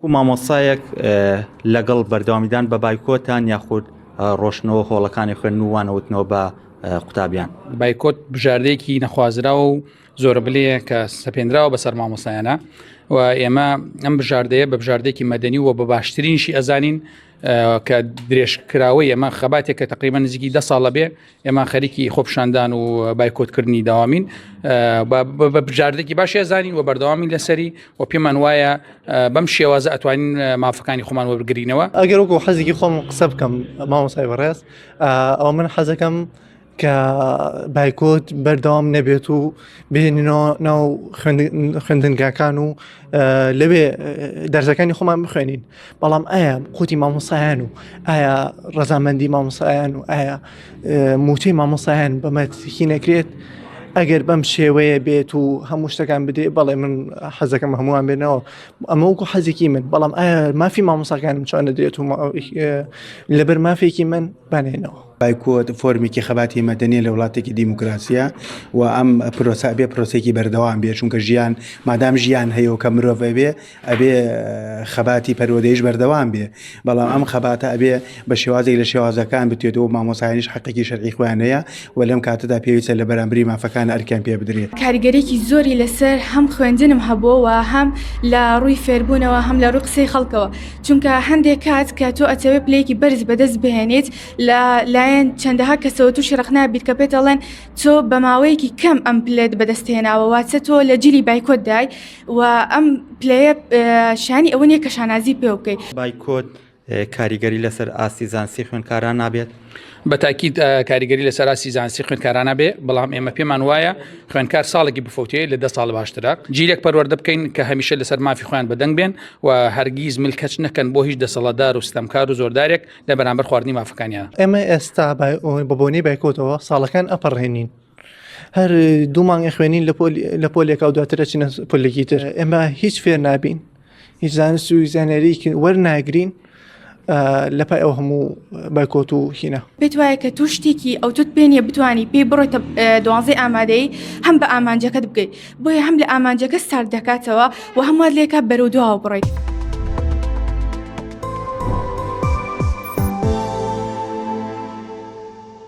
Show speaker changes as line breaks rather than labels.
وەکو مامۆستایەک لەگەڵ بەردەوامیدان بە بایکۆتان یاخود ڕۆشتنەوە هۆڵەکانی خوێندن و وانەوتنەوە بە قوتابیان؟
بایکۆت بژاردەیەکی نەخوازراوە و زۆرەملێیە کە سەپێنراوە بەسەر مامۆستایانە و ئێمە ئەم بژاردەیە بە بژاردێکی مەدەنی و بە باشترینشی ئەزانین کە درێژکراوەی ئێمە خەباتێک کە تقریبا نزیکی ده ساڵە بێ ئێمە خەریکی خۆپشاندان و بایکۆتکردنی داوامین بە بژاردێکی باش زانین و بەردەوامی لەسەری و پێمان وایە بەم شێوازە ئەتوانین مافەکانی خۆمان وەرگرینەوە.
ئەگەر وەکو حەزێکی خۆم قسە بکەم مامۆستای بەڕێز ئەوە من حەزەکەم کە بایکۆت بەردەوام نەبێت و بهێنینەوە ناو خوێندنگاکان و لەوێ دەرزەکانی خۆمان بخوێنین بەڵام ئایا قوتی مامۆسایان و ئایا ڕەزامەندی مامۆسایان و ئایا موچەی مامۆسایان بەمە هی نەکرێت ئەگەر بەم شێوەیە بێت و هەموو شتەکان بدرێ بەڵێ من حەزەکەم هەمووان بێنەوە ئەمە وەکو حەزێکی من بەڵام ئایا مافی مامۆساکانم چۆن دەدرێت و لەبەر مافێکی من بانێنەوە.
بایکۆت فۆرمێکی خەباتی مەدەنیە لە وڵاتێکی دیموکراسیە و ئەم پرۆسە ئەبێ پرۆسێکی بەردەوام بێ چونکە ژیان مادام ژیان هەیە و کە مرۆڤ ئەبێ ئەبێ خەباتی پەروەردەیش بەردەوام بێ بەڵام ئەم خەباتە ئەبێ بە شێوازێک لە شێوازەکان بتێتەوە مامۆسایانیش حەقێکی شەرعی خۆیان هەیە و لەم کاتەدا پێویستە لە بەرامبری مافەکان ئەرکیان پێ بدرێت.
کاریگەریی زۆری لەسەر هەم خوێندنم هەبووە و هەم لە ڕووی فێربوونەوە هەم لە ڕووی قسەی خەڵکەوە چونکە هەندێک کات کە تۆ ئەتەوێ پلەیەکی بەرز بەدەست بهێنیت لە لایەن چەندەها کەسەوە تووشی ڕەخنە بیت کە پێت ئەڵێن تۆ بە ماوەیەکی کەم ئەم پلەت بەدەست هێناوە واتە تۆ لە جیلی بایکۆت دای و ئەم پلەیە شانی ئەوە نییە کە شانازی پێوە بکەیت.
بایکۆت کاریگەری لەسەر ئاستی زانستی خوێندکاران نابێت؟
بە تاکید کاریگەری لەسەر ئاستی زانستی خوێندکاران نابێ، بەڵام ئێمە پێمان وایە خوێندکار ساڵێکی بفەوتێ لە دە ساڵ باشترە جیلێک پەروەردە بکەین کە هەمیشە لەسەر مافی خۆیان بەدەنگ بێن و هەرگیز ملکەچ نەکەن بۆ هیچ دەسەڵاتدار و ستەمکار و زۆردارێک لە بەرامبەر خواردنی مافەکانیان.
ئێمە ئێستا بە بۆنەی بایکۆتەوە ساڵەکان ئەپەڕێنین هەر دوو مانگ ئەخوێنین لە پۆلێکا و دواتر ئەچینە پۆلێکی تر ئێمە هیچ فێر نابین هیچ زانست و زانیاریی وەرناگرین لە پای ئەو هەموو بایکۆت و هینە.
پێت وایە کە تۆ شتێکی ئەوتۆت پێ نییە بتانی پێی بڕۆیتە دوانزەی ئامادەیی هەم بە ئامانجەکەت بگەیت بۆیە هەم لە ئامانجەکە سارد دەکاتەوە و هەم وات لێکا بەرەو دواوە بڕۆیت.